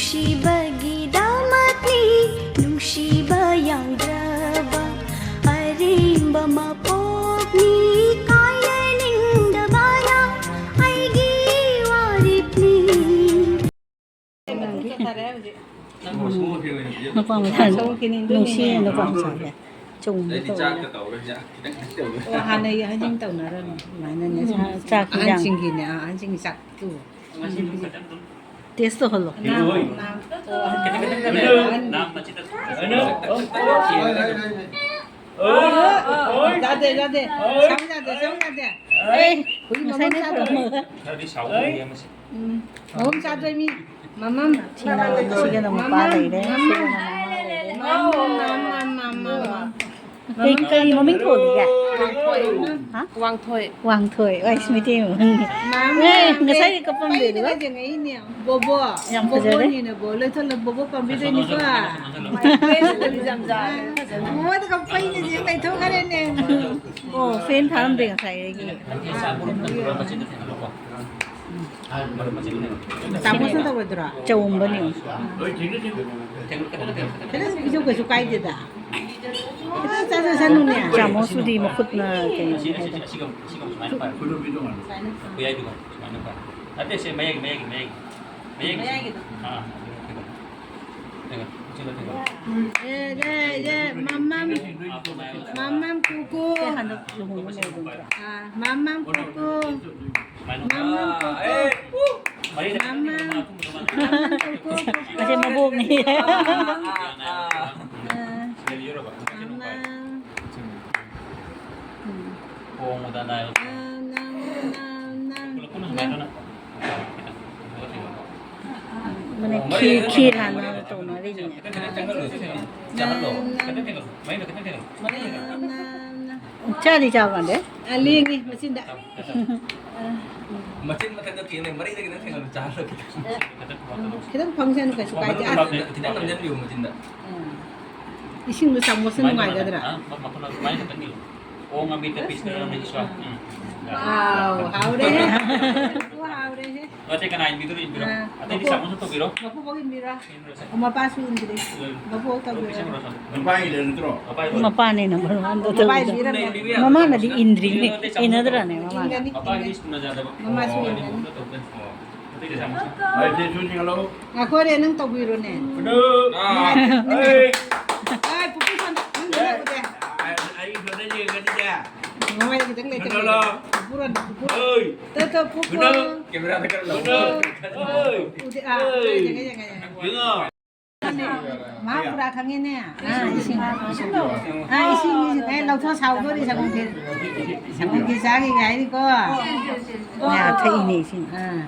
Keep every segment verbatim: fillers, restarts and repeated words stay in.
ꯅꯨꯡꯁꯤꯕꯒꯤꯗꯃꯛꯅꯤ, ꯅꯨꯡꯁꯤꯕ ꯌꯥꯎꯗ꯭ꯔꯕ ꯑꯔꯦꯝꯕ ꯃꯄꯣꯛꯅꯤ, ꯀꯥꯏꯅ ꯅꯤꯡꯗꯕꯅ ꯑꯩꯒꯤ ꯋꯥꯔꯦꯞꯅꯤ꯫ ꯅꯨꯄꯥ ꯃꯆꯥ ꯅꯨꯡꯁꯤꯌꯦ, ꯅꯨꯄꯥ ꯃꯆꯥꯁꯦ꯫ ꯆꯨꯝꯕ ꯑꯩꯗꯤ ꯇꯧꯔꯦ꯫ ꯆꯥꯛꯀ ꯇꯧꯔꯒ ꯆꯥꯛ ꯈꯤꯇꯪ ꯈꯤꯇꯪ ꯇꯧꯔꯦ꯫ ꯑꯣ, ꯍꯥꯟꯅꯒꯤ ꯑꯍꯟꯁꯤꯡ ꯇꯧꯅꯔꯝꯃꯤ ꯑꯗꯨꯃꯥꯏꯅꯅꯦ꯫ ꯎꯝ, ꯆꯥꯛ ꯍꯤꯟꯖꯥꯡ꯫ ꯑꯍꯟꯁꯤꯡꯒꯤꯅꯦ, ꯑꯥ, ꯑꯍꯟꯁꯤꯡꯒꯤ ꯆꯥꯛꯇꯨ꯫ ꯇꯦꯁ ꯇꯧꯍꯜꯂꯣ꯫ ꯅꯥꯝ, ꯅꯥꯝ꯫ ꯑꯣ, ꯑꯍꯟ꯫ ꯌꯥꯗꯦ, ꯌꯥꯗꯦ꯫ ꯁꯥꯎ ꯌꯥꯗꯦ, ꯁꯥꯎ ꯌꯥꯗꯦ꯫ ꯑꯦ, ꯍꯧꯖꯤꯛ ꯃꯃꯝ ꯉꯁꯥꯏꯅ ꯆꯥꯗꯣꯏ꯫ ꯊꯝꯃꯒ꯫ ꯎꯝ, ꯃꯃꯝ ꯆꯥꯗꯣꯏ ꯃꯤ꯫ ꯃꯃꯝ꯫ ꯁꯤꯒꯅ ꯃꯄꯥ ꯂꯩꯔꯦ, ꯁꯤꯒꯅ ꯃꯃꯥ ꯂꯩꯔꯦ꯫ ꯃꯃꯝ, ꯃꯃꯝ, ꯃꯃꯝ, ꯃꯃꯝ꯫ ꯀꯩ, ꯀꯔꯤ ꯃꯃꯤꯡ ꯊꯣꯜꯂꯤꯒꯦ? ꯋꯥꯡꯊꯣꯏ꯫ ꯍꯥ? ꯋꯥꯡꯊꯣꯏ꯫ ꯋꯥꯡꯊꯣꯏ꯫ ꯑꯣ, ꯑꯩꯁ ꯃꯩꯇꯩ ꯃꯃꯤꯡ꯫ ꯃꯥꯃ꯫ ꯑꯦ, ꯉꯁꯥꯏꯗꯤ ꯀꯞꯄꯝꯗꯦ ꯑꯗꯨꯒ꯫ ꯀꯩꯅꯣ ꯌꯦꯡꯉꯛꯏꯅꯦ꯫ ꯕꯣꯕꯣ꯫ ꯌꯥꯝ ꯐꯖꯔꯦ꯫ ꯕꯣꯕꯣꯅꯤꯅ ꯕꯣ꯫ ꯂꯩꯊꯣꯛꯂꯣ, ꯕꯣꯕꯣ ꯄꯥꯝꯕꯤꯗꯣꯏꯅꯤꯀꯣ꯫ ꯌꯥꯝ ꯌꯥꯝ ꯐꯖꯔꯦ꯫ ꯕꯣꯕꯣꯗ ꯀꯞꯄꯩꯅꯦ, ꯆꯦ ꯂꯩꯊꯣꯛꯈ꯭ꯔꯦꯅꯦ꯫ ꯑꯣ, ꯐꯦꯟ ꯊꯥꯔꯝꯗꯦ ꯉꯁꯥꯏ ꯑꯩꯒꯤ꯫ ꯆꯥꯃꯁꯅ ꯇꯧꯔꯣꯏꯗ꯭ꯔꯣ? ꯆꯧꯝꯕꯅꯤ꯫ ꯈꯤꯇꯪ ꯄꯤꯖꯧ, ꯀꯩꯁꯨ ꯀꯥꯏꯗꯦꯗ꯫ ꯈꯤꯇꯪ ꯆꯥꯖꯁꯅꯨꯅꯦ꯫ ꯆꯥꯃꯁꯇꯨꯗꯤ ꯃꯈꯨꯠꯅ ꯀꯩꯅꯣ ꯍꯥꯏꯗ꯫ ꯅꯠꯇꯦ, ꯁꯦ, ꯃꯌꯥꯏꯒꯤ, ꯃꯌꯥꯏꯒꯤ, ꯃꯌꯥꯏꯒꯤ꯫ ꯃꯌꯥꯏꯒꯤ꯫ ꯃꯌꯥꯏꯒꯤꯗꯣ꯫ ꯑꯥ, ꯊꯦꯡꯒꯠꯂꯣ, ꯊꯦꯡꯒꯠꯂꯣ꯫ ꯊꯦꯡꯒꯠꯂꯣ, ꯊꯦꯡꯒꯠꯂꯣ꯫ ꯑꯦ, ꯌꯥꯏ, ꯌꯥꯏ, ꯃꯃꯝ, ꯃꯃꯝ ꯀꯨꯀꯨ꯫ ꯑꯩ ꯍꯟꯗꯛ ꯂꯨꯍꯣꯡꯕ ꯂꯩꯕ ꯅꯠꯇ꯭ꯔꯣ? ꯑꯥ, ꯃꯃꯝ ꯀꯨꯀꯨ꯫ ꯃꯃꯝ ꯀꯨꯀꯨ꯫ ꯃꯃꯝ ꯀꯨꯀꯨ꯫ ꯑꯁꯤ ꯃꯕꯣꯛꯅꯤ꯫ ꯑꯥ, ꯑꯥ, ꯑꯥ꯫ ꯑꯥ, ꯃꯃꯝ꯫ ꯎꯝ꯫ ꯈꯣꯡꯕꯗ ꯅꯥꯏꯔꯣ꯫ ꯑꯥ, ꯅꯪ, ꯅꯪ, ꯅꯪ, ꯄꯨꯂꯞ ꯄꯨꯟꯅ ꯅꯪ꯫ ꯁꯨꯃꯥꯏꯅ ꯇꯧꯅ꯫ ꯃꯅꯦ, ꯈꯤꯔ, ꯈꯤꯔ ꯍꯥꯟꯅ ꯇꯧꯅꯔꯤꯅꯦ꯫ ꯈꯤꯇꯪ ꯈꯤꯇꯪ ꯆꯪꯍꯜꯂꯣ꯫ ꯆꯥꯍꯜꯂꯣ꯫ ꯈꯤꯇꯪ ꯊꯦꯡꯒꯠꯂꯣ꯫ ꯃꯩꯗꯣ ꯈꯤꯇꯪ ꯊꯦꯡꯒꯠꯂꯣ꯫ ꯃꯩꯗꯣ ꯈꯤꯇꯪ ꯊꯦꯡꯒꯠꯂꯣ꯫ ꯆꯥꯗꯤ ꯆꯥꯕ ꯃꯥꯜꯂꯦ꯫ ꯑꯥ, ꯂꯦꯡꯉꯤ ꯃꯆꯤꯟꯗ꯫ ꯃꯆꯤꯟ ꯃꯊꯛꯇ ꯊꯦꯡꯅ ꯃꯔꯤꯗ ꯈꯤꯇꯪ ꯊꯦꯡꯒꯠꯂꯣ꯫ ꯆꯥꯍꯜꯂꯣ ꯈꯤꯇꯪ꯫ ꯈꯤꯇꯪ ꯐꯪꯁꯅꯨ, ꯀꯩꯁꯨ ꯀꯥꯏꯗꯦ꯫ ꯈꯤꯇꯪ ꯅꯝꯖꯟꯕꯤꯌꯨ ꯃꯆꯤꯟꯗ꯫ ꯑꯥ꯫ ꯏꯁꯤꯡꯗꯣ ꯆꯥꯃꯁꯅ ꯅꯨꯡꯉꯥꯏꯒꯗ꯭ꯔꯥ? ꯃꯥꯏ ꯈꯛꯇꯪ ꯌꯦꯡꯉꯨ꯫ ꯑꯣ, ꯉꯝꯕꯤ ꯇꯞꯄꯤ ꯁꯤꯗ ꯅꯝꯃꯤ ꯁ꯭ꯋꯥꯏ꯫ ꯎꯝ꯫ ꯋꯥꯎ, ꯍꯥꯎꯔꯦꯍꯦ꯫ ꯑꯣ, ꯍꯥꯎꯔꯦꯍꯦ꯫ ꯑꯇꯩ ꯀꯅꯥ ꯏꯟꯕꯤꯗꯣꯏꯅꯣ ꯏꯟꯕꯤꯔꯣ꯫ ꯑꯥ, ꯑꯇꯩꯗꯤ ꯃꯀꯣꯛ-, ꯆꯥꯃꯁ ꯇꯧꯕꯤꯔꯣ꯫ ꯃꯀꯣꯛꯐꯥꯎ ꯏꯟꯕꯤꯔꯣ? ꯏꯟꯕꯤꯔꯣꯁꯦ꯫ ꯑꯣ, ꯃꯄꯥꯁꯨ ꯏꯟꯗ꯭ꯔꯤ꯫ ꯎꯝ꯫ ꯃꯀꯣꯛ ꯇꯧꯕꯤꯔꯣ꯫ ꯄꯤꯁꯟꯈ꯭ꯔꯣ ꯁꯣꯝꯗ꯫ ꯅꯨꯄꯥꯒꯤꯗ ꯅꯠꯇ꯭ꯔꯣ? ꯃꯄꯥ ꯏꯟꯕꯤꯔꯣ꯫ ꯃꯄꯥꯅꯦ number one ꯗ ꯃꯄꯥ ꯇꯧꯕꯗꯣ꯫ ꯏꯟꯕꯤꯔꯝꯃꯦ꯫ ꯃꯃꯥꯅꯗꯤ ꯏꯟꯗ꯭ꯔꯤꯅꯦ꯫ ꯏꯟꯅꯗ꯭ꯔꯥꯅꯦ ꯃꯃꯥꯅ? ꯏꯟꯒꯅꯤ, ꯃꯄꯥꯒꯤꯗꯤ ꯏꯟꯒꯅꯤ꯫ ꯁꯨꯅ ꯌꯥꯗꯕ꯫ ꯃꯃꯥꯁꯨ ꯑꯣ, ꯏꯟꯒꯅꯤ꯫ ꯑꯗꯨꯝ ꯇꯧꯗꯣꯏꯅꯤ꯫ ꯑꯣ꯫ ꯑꯇꯩꯗꯤ ꯆꯥꯃꯁ꯫ ꯑꯩ ꯁꯤ ꯁꯨ ꯆꯤꯡꯍꯜꯂꯣ꯫ ꯉꯥꯏꯈꯣꯅꯦ, ꯅꯪ ꯇꯧꯕꯤꯔꯣꯅꯦ꯫ ꯈꯨꯅꯨ! ꯑꯥ! ꯅꯪ ꯑꯩ! ꯑꯥꯏ, ꯄꯨꯄꯨ ꯁꯣꯝꯗ, ꯅꯪ ꯑꯦ! ꯌꯦꯡꯉꯛꯎꯗꯦ꯫ ꯑꯩ, ꯑꯩ ꯁꯣꯝꯗ ꯌꯦꯡꯒꯅꯤꯗꯦ꯫ ꯃꯃꯥꯏ ꯈꯤꯇꯪ ꯂꯩꯊꯧ꯫ ꯈꯨꯅꯨꯂꯣ! ꯄꯨꯄꯨꯔꯣ, ꯄꯨꯄꯨꯔꯣ꯫ ꯑꯣꯏ! ꯇꯣ, ꯇꯣ, ꯄꯨꯄꯨ꯫ ꯈꯨꯅꯨ! ꯀꯦꯃꯦꯔꯥꯗ ꯈꯔ ꯂꯧ꯫ ꯈꯨꯅꯨ! ꯑꯣꯏ! ꯎꯗꯦ, ꯑꯥ, ꯑꯣꯏ! ꯌꯦꯡꯉꯦ, ꯌꯦꯡꯉꯦ, ꯌꯦꯡꯉꯦ꯫ ꯌꯦꯡꯉꯣ꯫ ꯃꯥ ꯄꯨꯔꯥ ꯈꯪꯉꯦꯅꯦ꯫ ꯑꯥ, ꯏꯁꯤꯡ꯫ ꯑꯥ, ꯏꯁꯤꯡ, ꯏꯁꯤꯡ꯫ ꯑꯦ, ꯂꯧꯊꯣꯛ ꯁꯥꯍꯧꯗꯣꯔꯤ ꯁꯪꯒꯣꯝ ꯈꯦꯔ-, ꯁꯪꯒꯣꯝ ꯈꯦꯔ ꯆꯥꯈꯤꯒꯦ ꯍꯥꯏꯔꯤꯀꯣ꯫ ꯌꯥ, ꯊꯛꯏꯅꯦ ꯏꯁꯤꯡ꯫ ꯑꯥ꯫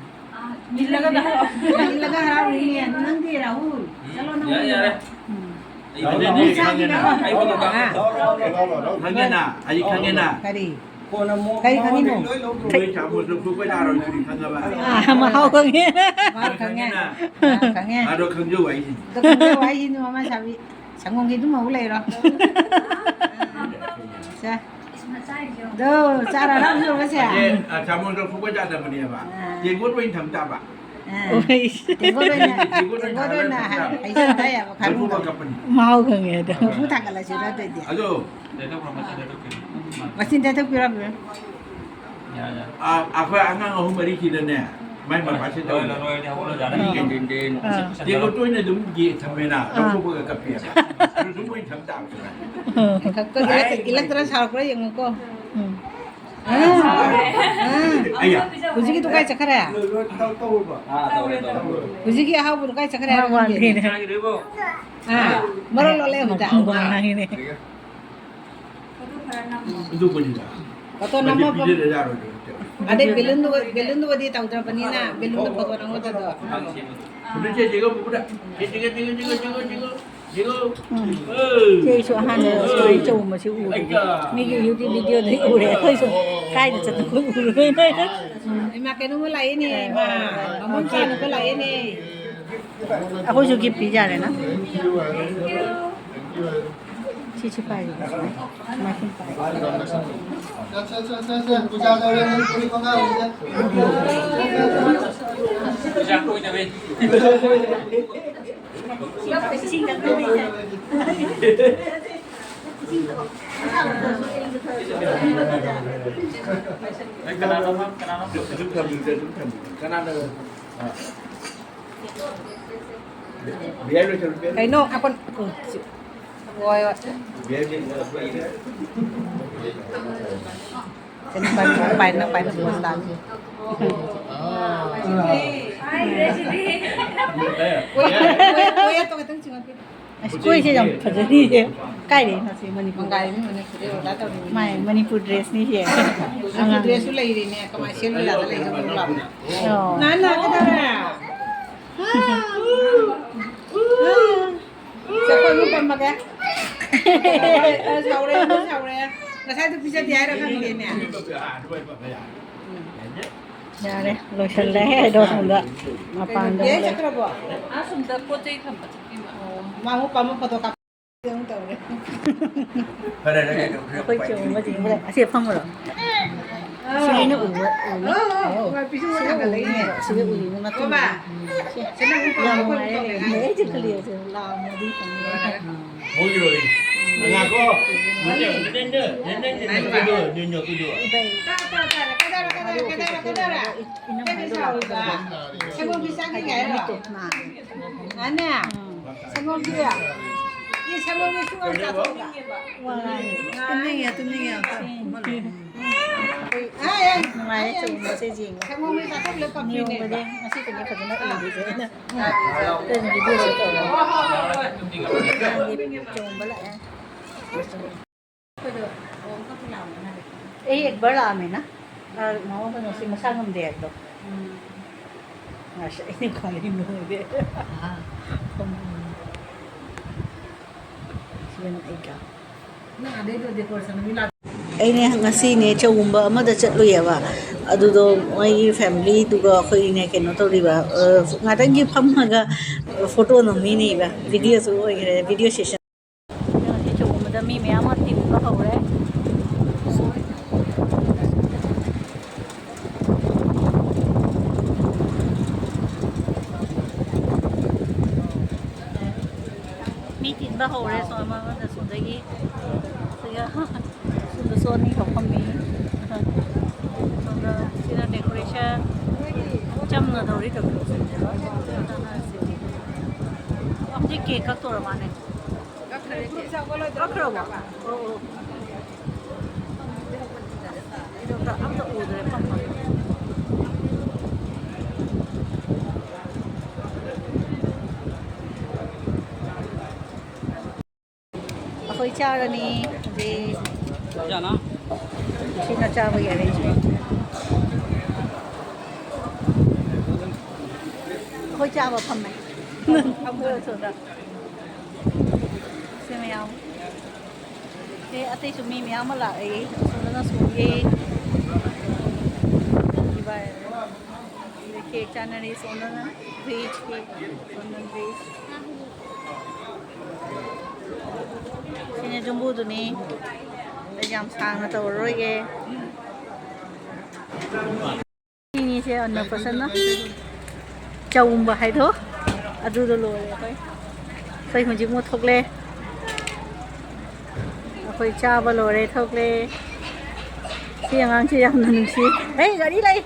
ꯏꯜꯂꯒ ꯍꯔꯥꯎꯔꯤꯅꯦ꯫ ꯅꯪꯗꯤ ꯔꯥꯍꯨꯜ? ꯆꯠꯂꯣ ꯅꯪ꯫ ꯌꯥꯔꯦ, ꯌꯥꯔꯦ꯫ ꯎꯝ꯫ ꯑꯩ ꯈꯪꯉꯦꯅ꯫ ꯑꯩ ꯈꯪꯉꯦꯅ꯫ ꯍꯥ? ꯈꯪꯉꯦꯅ꯫ ꯑꯩ ꯈꯪꯉꯦꯅ꯫ ꯀꯔꯤ? ꯀꯔꯤ ꯈꯪꯉꯤꯅꯣ? ꯅꯣꯏ ꯆꯥꯃꯁ ꯂꯧꯊꯣꯛꯄ ꯌꯥꯔꯣꯏꯗꯨꯗꯤ ꯈꯪꯉꯕ? ꯑꯥ, ꯃꯍꯥꯎ ꯈꯪꯉꯦ꯫ ꯃꯍꯥꯎ ꯈꯪꯉꯦ꯫ ꯈꯪꯉꯦꯅ꯫ ꯑꯥ, ꯈꯪꯉꯦ꯫ ꯑꯗꯣ ꯈꯪꯖꯧ ꯍꯥꯏꯁꯤꯅꯤ꯫ ꯑꯗꯣ ꯈꯪꯖꯧ ꯍꯥꯏꯁꯤꯅꯤ, ꯃꯃꯥ ꯁꯥꯕꯤ꯫ ꯁꯪꯒꯣꯝꯒꯤ ꯑꯗꯨꯝ ꯍꯧ ꯂꯩꯔꯣ꯫ ꯁꯦ꯫ ꯑꯗꯣ, ꯆꯥꯔ ꯍꯔꯥꯎ ꯍꯧꯔꯁꯦ꯫ ꯑꯗꯩ, ꯑ, ꯆꯥꯃꯁ ꯂꯧꯊꯣꯛꯄ ꯌꯥꯗꯕꯅꯦꯕ꯫ ꯑꯥ꯫ ꯇꯦꯡꯀꯣꯠ ꯑꯣꯏꯅ ꯊꯝ ꯇꯥꯕ꯫ ꯑꯥ꯫ ꯑꯣꯏ꯫ ꯇꯦꯡꯀꯣꯠ ꯑꯣꯏꯅ, ꯇꯦꯡꯀꯣꯠ ꯑꯣꯏꯅ ꯇꯦꯡꯀꯣꯠ ꯑꯣꯏꯅ ꯊꯝ ꯇꯥꯕ꯫ ꯍꯩꯖꯤꯟꯕ ꯌꯥꯕ ꯈꯥꯡꯗꯣ꯫ ꯂꯧꯊꯣꯛꯄ ꯀꯞꯄꯅꯤ꯫ ꯃꯍꯥꯎ ꯈꯪꯉꯦ ꯑꯗꯣ꯫ ꯃꯈꯨ ꯊꯥꯡꯒꯠꯂꯁꯤꯔ ꯑꯗꯨꯗꯤ? ꯑꯗꯣ꯫ ꯃꯆꯤꯟ ꯇꯩꯊꯣꯛꯄꯤꯔꯝꯃꯦ꯫ ꯑ, ꯑꯩꯈꯣꯏ ꯑꯉꯥꯡ ꯑꯍꯨꯝ ꯃꯔꯤꯁꯤꯗꯅꯦ, ꯃꯥꯏ ꯃꯄꯥꯁꯦ ꯇꯧꯔꯦ꯫ ꯂꯣꯏꯔꯦ, ꯍꯧꯒꯠꯂꯣ, ꯌꯥꯔꯦ꯫ ꯃꯤ ꯀꯩꯗꯦꯟꯗꯦꯟ꯫ ꯑꯥ꯫ ꯇꯦꯡꯀꯣꯠꯇ ꯑꯣꯏꯅ ꯑꯗꯨꯝ ꯌꯦ-, ꯊꯝꯃꯦꯅ, ꯑꯥ꯫ ꯂꯧꯊꯣꯛꯄꯒ ꯀꯞꯄꯦꯕ꯫ ꯑꯗꯨ ꯑꯗꯨꯝ ꯑꯣꯏꯅ ꯊꯝ ꯇꯥꯕ꯫ ꯏꯜꯂꯛꯇ-, ꯏꯜꯂꯛꯇ꯭ꯔ ꯁꯥꯎꯔꯛꯄ꯭ꯔꯥ ꯌꯦꯡꯉꯨꯀꯣ꯫ ꯎꯝ꯫ ꯑꯥ꯫ ꯑꯥ꯫ ꯑꯌꯥ꯫ ꯍꯧꯖꯤꯛꯀꯤꯗꯨ ꯀꯥꯏ ꯆꯠꯈ꯭ꯔꯦ? ꯑꯥ, ꯇꯧꯔꯦ, ꯇꯧꯔꯦ꯫ ꯍꯧꯖꯤꯛꯀꯤ ꯑꯍꯥꯎꯕꯗꯨ ꯀꯥꯏ ꯆꯠꯈ꯭ꯔꯦ ꯍꯥꯏꯕ ꯃꯥ ꯈꯪꯗꯦ꯫ ꯋꯥꯟꯊꯦꯅꯦ꯫ ꯑꯥ, ꯃꯔꯣꯟ ꯂꯣꯜꯂꯦ ꯍꯧꯖꯤꯛꯇ꯫ ꯃꯈꯣꯡ ꯉꯥꯡꯉꯤꯅꯦ꯫ ꯑꯗꯨꯕꯨꯅꯤꯗ꯫ ꯐꯣꯇꯣ ꯅꯝꯃꯣ꯫ ꯃꯁꯤ ꯄꯤꯖꯗ ꯌꯥꯔꯣꯏꯗ꯭ꯔꯣ? ꯑꯗꯩ ꯕꯦꯂꯨꯟꯗꯨ-, ꯕꯦꯂꯨꯟꯗꯨꯕꯨꯗꯤ ꯇꯧꯗ꯭ꯔꯕꯅꯤꯅ, ꯕꯦꯂꯨꯟꯗꯣ ꯐꯣꯇꯣ ꯅꯝꯒꯗꯕꯗꯣ꯫ ꯁꯤꯗ ꯆꯦ, ꯆꯦꯒ ꯄꯨꯄꯨꯗ꯫ ꯆꯦ, ꯆꯦꯒ, ꯆꯦꯒ, ꯆꯦꯒ, ꯆꯦꯒ, ꯆꯦꯒ, ꯆꯦꯒ꯫ ꯎꯝ꯫ ꯑꯦ꯫ ꯆꯦ, ꯑꯩꯁꯨ ꯑꯍꯥꯟꯕ ꯁꯨꯃꯥꯏꯅ ꯆꯧꯕꯁꯤ ꯎꯕꯅꯤ꯫ ꯑꯩꯒ꯫ ꯃꯤꯒꯤ YouTube videoꯗꯒꯤ ꯎꯔꯦ꯫ ꯑꯩꯈꯣꯏꯁꯨ ꯀꯥꯏꯗ ꯆꯠꯇ ꯑꯩꯈꯣꯏ ꯎꯔꯣꯏꯅꯦ꯫ ꯎꯝ, ꯏꯃꯥ, ꯀꯩꯅꯣꯝꯃ ꯂꯥꯛꯏꯅꯦ, ꯏꯃꯥ꯫ ꯕꯥꯃꯣꯟ ꯆꯥꯅꯕ ꯂꯥꯛꯏꯅꯦ꯫ ꯑꯩꯈꯣꯏꯁꯨ gift ꯄꯤꯖꯔꯦꯅ꯫ ꯁꯤꯁꯨ ꯄꯥꯏꯔꯣ꯫ ꯃꯥꯏꯈꯨꯝ ꯄꯥꯏꯔꯣ꯫ ꯁꯦ, ꯁꯦ, ꯁꯦ, ꯁꯦ, ꯁꯦ, ꯄꯨꯖꯥ ꯇꯧꯔꯦ, ꯅꯪ ꯐꯨꯔꯤꯠ ꯃꯉꯥ ꯍꯧꯖꯤꯛ꯫ ꯀꯩꯅꯣ ꯑꯩꯈꯣꯏ ꯍꯣꯏ ꯍꯣꯏ꯫ ꯁꯦ ꯅꯪ ꯄꯥꯏ, ꯅꯪ ꯄꯥꯏ, ꯅꯪ ꯄꯥꯏ, ꯅꯪ ꯄꯥꯏ, ꯅꯪ ꯄꯥꯏ, ꯅꯪ ꯄꯥꯏ꯫ ꯑꯁ, ꯀꯣꯏꯁꯦ ꯌꯥꯝ ꯐꯖꯔꯤꯌꯦ꯫ ꯀꯥꯏꯗꯩꯅꯣ ꯁꯤ ꯃꯅꯤꯄꯨꯔ? ꯃꯥꯏ ꯃꯅꯤꯄꯨꯔ ꯗ꯭ꯔꯦꯁꯅꯤ ꯁꯤ꯫ ꯃꯅꯤꯄꯨꯔ ꯗ꯭ꯔꯦꯁꯁꯨ ꯂꯩꯔꯤꯅꯦ, ꯀꯃꯥꯏꯅ ꯁꯦꯠꯂ ꯌꯥꯗ ꯂꯩꯅꯣ? ꯑꯣ꯫ ꯅꯥꯟꯅ ꯀꯩꯗꯧꯔꯦ? ꯆꯈꯣꯏ ꯑꯃꯨꯛ ꯄꯝꯃꯒꯦ꯫ ꯑ, ꯁꯥꯎꯔꯦ, ꯑꯃꯨꯛ ꯁꯥꯎꯔꯦ꯫ ꯉꯁꯥꯏꯗꯣ ꯄꯤꯖꯗꯦ ꯍꯥꯏꯔ ꯈꯪꯗꯦꯅꯦ꯫ ꯌꯥꯔꯦ, ꯂꯣꯏꯁꯜꯂꯦ ꯍꯥꯏꯗꯣ ꯁꯣꯝꯗ ꯃꯄꯥꯟꯗ ꯀꯩꯅꯣ, ꯑꯃꯨꯛ ꯂꯩ꯫ ꯆꯠꯈ꯭ꯔꯕꯣ? ꯑꯥ, ꯁꯣꯝꯗ ꯄꯣꯠ ꯆꯩ ꯊꯝꯕ ꯆꯠꯈꯤꯕ꯫ ꯑꯣ, ꯃꯥ ꯑꯃꯨꯛ ꯄꯝꯃ ꯐꯣꯇꯣ ꯀꯥꯞ-, ꯑꯃꯨꯛ ꯇꯧꯔꯦ꯫ ꯐꯔꯦ, ꯅꯪ ꯀꯩꯗꯧ-, ꯑꯩꯈꯣꯏ ꯆꯨꯝꯕꯗꯤ ꯑꯁꯤ ꯐꯝꯃꯨꯔꯣ꯫ ꯑꯥ꯫ ꯁꯤ ꯑꯩꯅ ꯎꯕ, ꯎꯕ꯫ ꯑꯥ, ꯑꯥ, ꯑꯣ꯫ ꯍꯣꯏ, ꯄꯤꯁꯨꯝ ꯁꯤꯗ ꯊꯥꯡꯒꯠꯂꯛꯏꯅꯦ꯫ ꯎꯕꯅꯦꯕ, ꯁꯤꯗ ꯎꯔꯤꯕ ꯃꯇꯨꯡꯗ꯫ ꯕꯣꯕꯥ, ꯎꯝ, ꯁꯤ ꯁꯤ ꯅꯪ ꯌꯥꯝ ꯐꯣꯇꯣ ꯅꯨꯡꯉꯥꯏꯔꯦ꯫ ꯀꯥꯞꯄ ꯂꯩꯔꯦ, ꯑꯩꯁꯦ ꯈꯜꯂꯤ, ꯍꯧꯖꯤꯛ ꯂꯥꯛꯑꯝꯃꯗꯤ ꯐꯅꯤꯗꯅ꯫ ꯍꯣꯏ꯫ ꯉꯥꯏꯈꯣ꯫ ꯅꯦ, ꯅꯦ, ꯅꯦ, ꯅꯦ, ꯅꯦ, ꯀꯨꯏꯗꯣ, ꯅꯦ, ꯅꯦ, ꯀꯨꯏꯗꯣ꯫ ꯏꯕꯩ꯫ ꯇꯥ, ꯇꯥ, ꯇꯥ, ꯀꯩꯗꯧꯔꯦ, ꯀꯩꯗꯧꯔꯦ, ꯀꯩꯗꯧꯔꯦ, ꯀꯩꯗꯧꯔꯦ? ꯏꯅꯝꯃ ꯀꯩꯗꯧꯔꯦ ꯁꯥꯎꯔꯤꯕ? ꯁꯪꯒꯣꯝ ꯄꯤꯖꯒꯦ ꯍꯥꯏꯔꯣ? ꯃꯤꯠꯇꯣ ꯅꯥꯔꯦ꯫ ꯉꯥꯅꯦ? ꯎꯝ꯫ ꯁꯪꯒꯣꯝ ꯄꯤꯖ-, ꯏ, ꯁꯪꯒꯣꯝ ꯄꯤꯖ-, ꯋꯥ, ꯇꯨꯝꯅꯤꯡꯉꯦ, ꯇꯨꯝꯅꯤꯡꯉꯦ꯫ ꯑꯩꯈꯣꯏ ꯑꯥ, ꯑꯥ, ꯅꯨꯡꯉꯥꯏꯔꯦ ꯑꯥ, ꯑꯥ꯫ ꯆꯨꯝꯕꯁꯦ ꯌꯦꯡꯕ꯫ ꯁꯪꯒꯣꯝ ꯄꯤꯖ ꯆꯥꯊꯣꯛꯂꯦ ꯀꯝꯄ꯭ꯂꯤꯠꯅꯦꯕ꯫ ꯅꯤꯌꯣꯝꯒꯗꯤ ꯉꯁꯤꯗꯒꯤ ꯐꯖꯅ ꯎꯕꯤꯁꯦ ꯑꯩꯅ꯫ ꯑꯥ꯫ ꯑꯩꯈꯣꯏꯅ ꯚꯤꯗꯤꯑꯣꯁꯦ ꯇꯧꯔꯒ꯫ ꯍꯣꯏ, ꯍꯣꯏ, ꯍꯣꯏ, ꯍꯣꯏ꯫ ꯑꯉꯥꯡꯒꯤ ꯆꯣꯡꯕ ꯂꯥꯛꯑꯦ꯫ ꯑꯩꯈꯣꯏꯗꯣ ꯑꯣ, ꯑꯃꯈꯛꯇꯤ ꯂꯥꯛꯑꯝꯕ ꯃꯥꯜꯂꯦ꯫ ꯑꯩ ꯑꯦꯛꯕꯔ ꯂꯥꯛꯑꯝꯃꯦꯅ꯫ ꯑ, ꯃꯉꯣꯟꯗ ꯉꯁꯤ ꯃꯁꯥ ꯉꯝꯗꯦ ꯍꯥꯏꯕꯗꯣ꯫ ꯎꯝ꯫ ꯉꯁꯤ ꯑꯩꯅ ꯈ꯭ꯋꯥꯏꯗꯒꯤ ꯅꯣꯏꯔꯦ꯫ ꯑꯥ꯫ ꯁꯤꯅ ꯑꯩꯒ꯫ ꯅꯪ ꯑꯗꯩꯗꯣ decoration ꯃꯤ ꯂꯥꯛ- ꯑꯩꯅꯦ ꯉꯁꯤꯅꯦ ꯆꯧꯒꯨꯝꯕ ꯑꯃꯗ ꯆꯠꯂꯨꯏꯌꯦꯕ꯫ ꯑꯗꯨꯗꯣ ꯃꯣꯏꯒꯤ ꯐꯦꯃꯤꯂꯤꯗꯨꯒ ꯑꯩꯈꯣꯏꯅꯦ ꯀꯩꯅꯣ ꯇꯧꯔꯤꯕ, ꯑ, ꯉꯥꯛꯇꯪꯒꯤ ꯐꯝꯃꯒ ꯐꯣꯇꯣ ꯅꯝꯃꯤꯅꯦꯕ꯫ ꯚꯤꯗꯤꯑꯣꯁꯨ ꯑꯣꯏꯈ꯭ꯔꯦ, ꯚꯤꯗꯤꯑꯣ ꯁꯦꯁꯟ꯫ ꯉꯁꯤ ꯆꯣꯡꯕꯗ ꯃꯤ ꯃꯌꯥꯝ ꯑꯃ ꯇꯤꯟꯕ ꯍꯧꯔꯦ꯫ ꯍꯧꯔꯦ꯫ ꯁꯣꯝ ꯑꯃꯗ ꯁꯣꯝꯗꯒꯤ ꯁꯤꯒ ꯁꯣꯝꯗꯁꯨ ꯑꯅꯤꯈꯛ ꯐꯝꯃꯤ꯫ ꯁꯣꯝꯗ ꯁꯤꯅ decoration ꯆꯝꯅ ꯇꯧꯔꯤ꯫ ꯇꯧꯔꯤ ꯑꯝꯇ cake ꯀꯛꯇꯧꯔ ꯃꯥꯅꯦ꯫ ꯀꯛꯈ꯭ꯔꯕꯣ? ꯑꯣ, ꯑꯣ꯫ ꯑꯩꯗꯣ ꯑꯝꯇ ꯎꯗ꯭ꯔꯦ ꯐꯝꯕ꯫ ꯑꯩꯈꯣꯏ ꯆꯥꯔꯅꯤ ꯍꯧꯖꯤꯛ꯫ ꯁꯤꯅ ꯆꯥꯕꯒꯤ arrangement꯫ ꯑꯩꯈꯣꯏ ꯆꯥꯕ ꯐꯝꯃꯦ꯫ ꯐꯝꯗꯣꯏꯔꯣ ꯁꯣꯝꯗ? ꯁꯤ ꯃꯌꯥꯝ꯫ ꯑꯦ, ꯑꯇꯩꯁꯨ ꯃꯤ ꯃꯌꯥꯝ ꯑꯃ ꯂꯥꯛꯑꯦ꯫ ꯑꯁꯣꯝꯗꯅ ꯁꯣꯝꯒꯤ ꯏꯕꯥꯏ꯫ ꯑꯗꯩ cake ꯆꯥꯅꯔꯤ ꯁꯣꯝꯗꯅ꯫ Veg cake, ꯁꯣꯝꯗꯅ veg꯫ ꯁꯤꯅ ꯖꯨꯝꯕꯨꯗꯨꯅꯤ꯫ ꯑꯩ ꯌꯥꯝ ꯁꯥꯡꯅ ꯇꯧꯔꯔꯣꯏꯒꯦ꯫ ꯁꯤꯅꯤꯁꯦ ꯑꯟꯅꯄ꯭ꯔꯁꯟꯅ ꯆꯥꯎꯝꯕ ꯍꯥꯏꯗꯣ, ꯑꯗꯨꯗꯣ ꯂꯣꯏꯔꯦ ꯑꯩꯈꯣꯏ꯫ ꯑꯩꯈꯣꯏ ꯍꯧꯖꯤꯛ ꯑꯃꯨꯛ ꯊꯣꯛꯂꯦ꯫ ꯑꯩꯈꯣꯏ ꯆꯥꯕ ꯂꯣꯏꯔꯦ, ꯊꯣꯛꯂꯦ꯫ ꯁꯤ ꯑꯉꯥꯡꯁꯦ ꯌꯥꯝꯅ ꯅꯨꯡꯁꯤ꯫ ꯑꯩ ꯒꯥꯔꯤ ꯂꯩ꯫